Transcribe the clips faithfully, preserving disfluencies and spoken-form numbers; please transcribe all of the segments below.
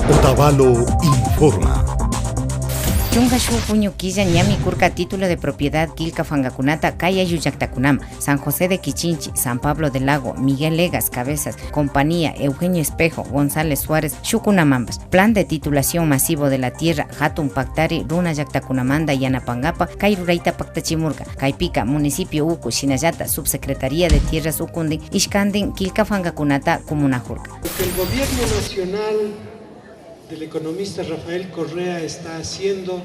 Otavalo informa. Chunka shuk puñu killa ñami kurka título de propiedad killka pankakunata kay ayllu llaktakunaman, San José de Quichinchi, San Pablo del Lago, Miguel Legas, Cabezas, Compañía, Eugenio Espejo, González Suárez, shukkunamanpash. Plan de titulación masivo de la tierra hatun paktari runa llaktakunamanta yanapankapa kay rurayta paktachimurka. Kaypika municipio uku shinallata subsecretaría de tierras ukundin ishkandin killka pankakunata kumunajurka. Lo que el gobierno nacional del economista Rafael Correa está haciendo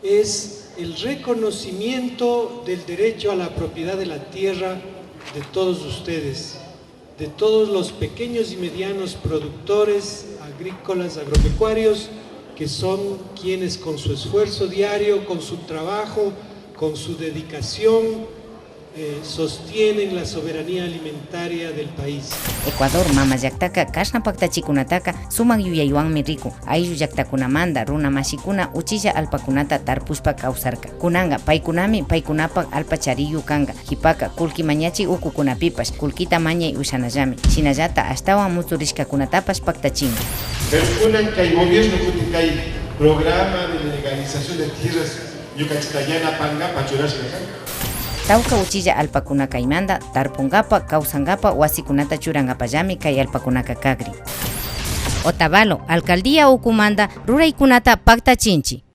es el reconocimiento del derecho a la propiedad de la tierra de todos ustedes, de todos los pequeños y medianos productores agrícolas, agropecuarios, que son quienes con su esfuerzo diario, con su trabajo, con su dedicación, eh, sostienen la soberanía alimentaria del país. Ecuador mama llaktaka kashna paktachikunataka sumak yuyaywanmi rikun. Ayllu llaktakunamanta runa mashikuna uchilla allpakunata tarpushpa kawsarka. Kunanka paykunami paykunapak allpa chariyu kanka. Kipaka kullki mañachik ukukunapipash kullkita mañay ushanallami. Shinallata ashtawan mutsurishkakunatapash paktachinmi. Pero kunan kay gobierno kutin kay programa de legalización de tierras ñukanchikta yanapankapa churashka kan. Tawka uchilla allpakuna kaymanta tarpunkapa, kawsankapa, wasikunata churankapallami kay allpakunaka kakrin. Otavalo alcaldía ukumanta ruraykunata paktachinchi.